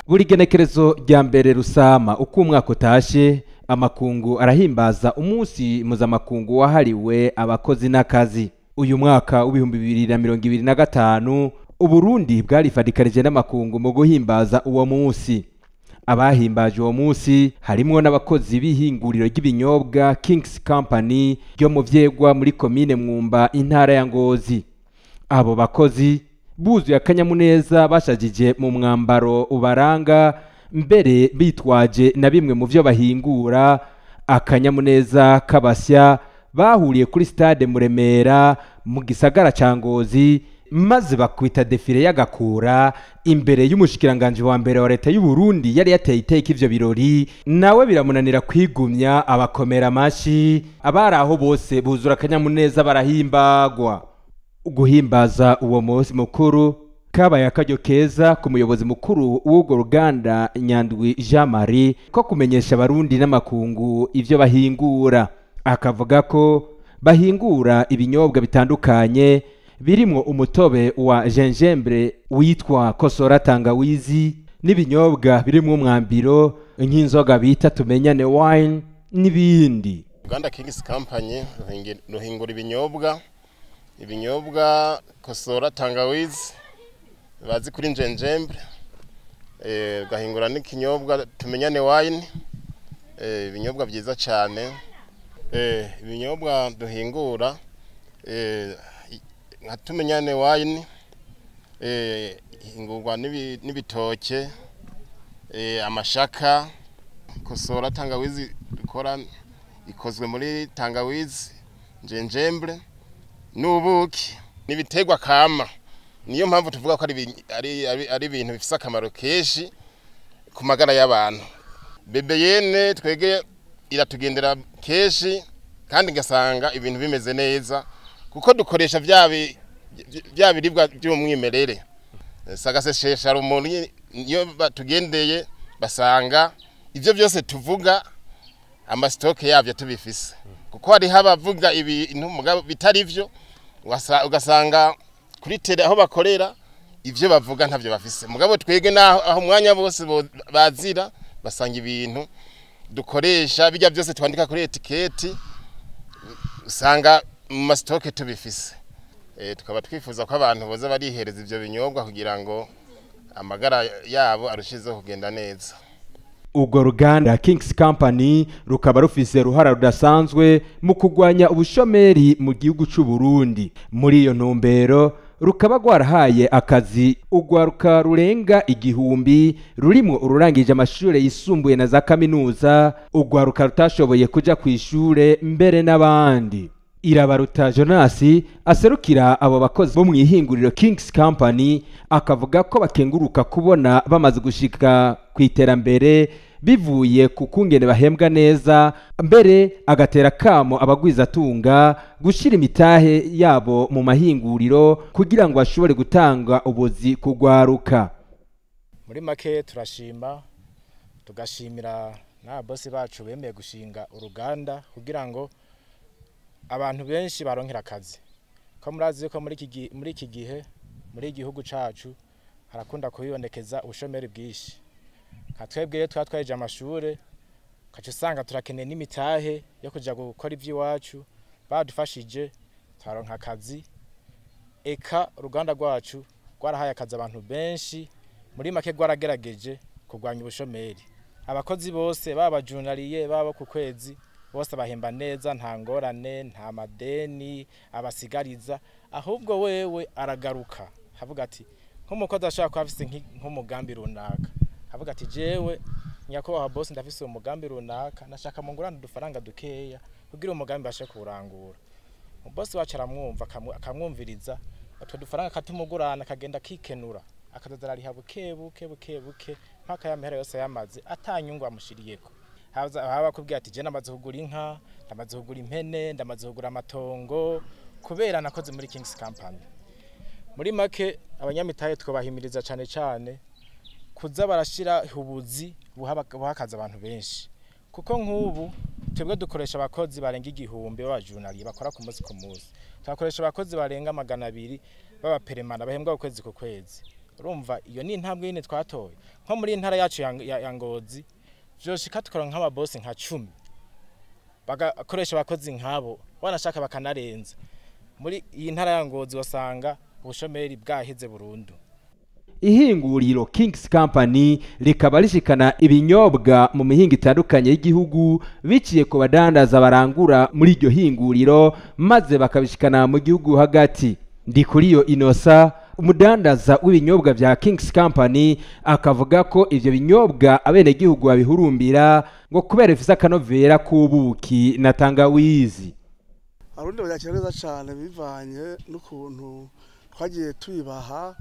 Buri genekerezo rya mbere Rusama uko umwaka utashe, amakungu arahimbaza umunsi mpuzamakungu wahariwe abakozi n'akazi. Uyu mwaka w'2025, Uburundi bwarifadikanije n'amakungu mu guhimbaza uwo munsi. Abahimbaje uwo munsi harimwo n'abakozi b'ihinguriro ry'ibinyobwa Kings Company ryo mu Vyegwa muri komine Mwumba, intara ya Ngozi. Abo bakozi buzuye akanyamuneza, bashajije mu mwambaro ubaranga, mbere bitwaje na bimwe mu vyo bahingura. Akanyamuneza kabasya, bahuriye kuri stade Muremera mu gisagara ca Ngozi, maze bakwita défilé y'agakura imbere y'umushikiranganji wa mbere wa leta y'u Burundi yari yateye iteka ivyo birori. Nawe biramunanira kwigumya, abakomera amashi. Abari aho bose buzura akanyamuneza, barahimbagwa. Guhimbaza uwo munsi mukuru kabaye akaryo keza ku muyobozi mukuru w'urwo ruganda, Nyandwi Jean Marie, ko kumenyesha Abarundi n'amakungu ivyo bahingura. Akavuga ko bahingura ibinyobwa bitandukanye birimwo umutobe wa gingembre witwa Kosora Tangawizi, n'ibinyobwa birimwo umwambiro nk'inzoga bita Tumenyane Wine n'ibindi. Uganda Kings Company ruhingura ibinyobwa Kosora Tangawizi bazi kuri gingembre, gahingura n'ikinyobwa Tumenyane Wine, ibinyobwa byiza cyane. Ibinyobwa duhingura nka Tumenyane Wine ihingurwa n'ibitoke, amashaka. Kosora Tangawizi dukora ikozwe muri tangawizi, gingembre n'ubuki, n'ibiterwa kama. Niyo mpamvu tuvuga ko ari ibintu bifise akamaro kenshi ku magara y'abantu. BBN twege iratugendera kenshi kandi ngasanga ibintu bimeze neza, kuko dukoresha vya biribwa by'umwimerere. Sagasesesha rumuri, iyo batugendeye basanga ivyo byose tuvuga ama stock yavyo tubifise, kuko hariho abavuga ibintu mugabo bitari vyo, ugasanga kuri terrain aho bakorera ivyo bavuga ntavyo bafise. Mugabo twege naho aho umwanya bose bazira basanga ibintu dukoresha bijya byose twandika kuri étiquette, usanga mu ma stock tubifise. Tukaba twifuza ko abantu boza barihereza ivyo binyobwa kugira ngo amagara yabo arushizeho kugenda neza. Urwo ruganda Kings Company rukaba rufise uruhara rudasanzwe mu kurwanya ubushomeri mu gihugu c'u Burundi. Muri iyo ntumbero rukaba rwarahaye akazi urwaruka rurenga 1000, rurimwo ururangije amashure yisumbuye na za kaminuza, urwaruka rutashoboye kuja kw'ishure, mbere n'abandi. Irabaruta Jonas aserukira abo bakozi bo mu ihinguriro Kings Company akavuga ko bakenguruka kubona bamaze gushika ku iterambere bivuye ku kungene bahembwa neza, mbere agatera kamo abagwizatunga gushira imitahe yabo mu mahinguriro kugira ngo bashobore gutanga ubuzi kugwaruka. Muri make turashima, tugashimira n'ababosi bacu bemeye gushinga uruganda kugira ngo abantu benshi baronkera akazi, ko murazi ko muri iki gihe muri igihugu cacu harakunda kubibonekeza ubushomeri bwinshi. Nka twebwe iyo twaba twahejeje amashure, ukaca usanga turakeneye n'imitahe yo kuja gukora ivy'iwacu, badufashije turaronka akazi. Eka uruganda rwacu rwarahaye akazi abantu benshi. Muri make rwaragerageje kurwanya ubushomeri. Abakozi bose, baba journalier, baba ku kwezi, bose bahemba neza, nta ngorane, nta madeni abasigariza. Ahubwo wewe aragaruka avuga ati, nk'umukozi ashobora kuba afise nk'umugambi runaka, avuga ati: "Jewe nyakubahwa boss, ndafise uwo mugambi runaka, nashaka mungurane udufaranga dukeya kugira umugambi bashe kuwurangura." Umubosi wacu aramwumva, akamwumviriza, utwo dufaranga akatumugurana, akagenda akikenura, akazoza arariha buke buke buke buke mpaka ya mahera yose yamaze atanyungu amushiriyeko. Haba akubwira ati: "Je namaze kugura inka, ndamaze kugura impene, ndamaze kugura amatongo kubera nakoze muri Kings Company." Muri make abanyamitahe twabahimiriza cane cane kuza barashira ubuzi buha akazi abantu benshi, kuko nk'ubu twebwe dukoresha abakozi barenga 1000 b'aba journalier bakora ku munsi ku munsi, tugakoresha abakozi barenga 200 b'aba permanent bahembwa ku kwezi ku kwezi. Urumva iyo ni intambwe yine twatoye. Nko muri intara yacu ya Ngozi vyoshika tukora nk'ababosi nka 10 bagakoresha abakozi nk'abo, wanashaka bakanarenza. Muri iyi ntara ya Ngozi wasanga ubushomeri bwaheze burundu. Ihinguriro Kings Company rikaba rishikana ibinyobwa mu mihingo itandukanye y'igihugu biciye ku badandaza barangura muri iryo hinguriro, maze bakabishikana mu gihugu hagati. Ndikuriyo Inosa, umudandaza w'ibinyobwa vya Kings Company, akavuga ko ivyo binyobwa abenegihugu babihurumbira ngo kubera bifise akanovera k'ubuki na tangawizi. Abarundi babyakira neza cane bivanye n'ukuntu twagiye tubibaha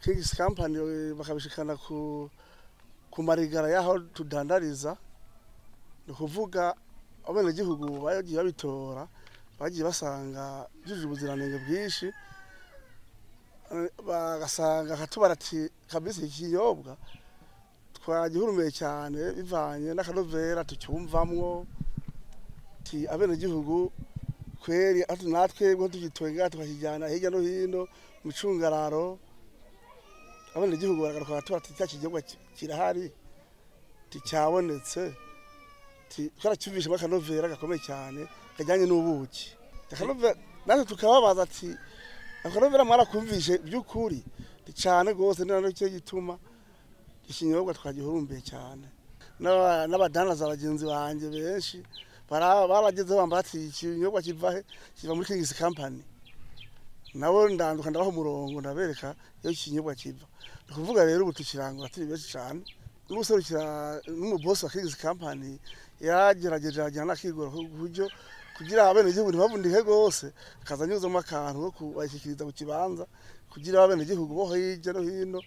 Kings Company, bakabishikana ku marigara y'aho tudandariza. Ni ukuvuga abenegihugu bagiye babitora, bagiye basanga byujuje ubuziranenge bwinshi, bagasanga akatubara ati kabisa ikinyobwa twagihurumiye cyane bivanye n'akanovera tucyumvamwo. Ati abenegihugu kweri natwe tugitwenga tukakijyana hirya no hino mu cungararo, abenegihugu baragaruka bakatura ati cya kinyobwa kirahari, ticyabonetse, twaracyumvishemo akanovera gakomeye cyane kajyanye n'ubuki. Natwe tukababaza ati akanovera mwarakumvishe by'ukuri cyane rwose, ni nacyo gituma ikinyobwa twagihurumbiye cyane. N'abadandaza bagenzi banjye benshi baragezeho bambara ati ikinyobwa kiva he? Kiva muri Kings Company. Nabo ndanduka ndabaha umurongo, ndabereka iyo ikinyobwa kiva. Ni ukuvuga rero ubu tukirangura turi benshi cyane. N'userukira n'umubosi wa Kings Company yaragerageje ajyana akigora ku buryo kugira abenegihugu ntibavunike rwose, akaza anyuzamo akantu ko kubashyikiriza ku kibanza kugira abenegihugu bo hirya no hino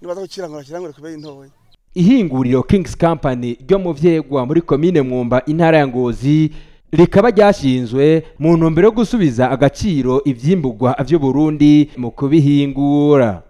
nibaza kukirangura kirangure kubera intoya. Ihinguriro Kings Company ryo mu Vyegwa muri komine Mwumba, intara ya Ngozi, rikaba ryashinzwe mu ntumbero yo gusubiza agaciro ivyimburwa vy'u Burundi mu kubihingura.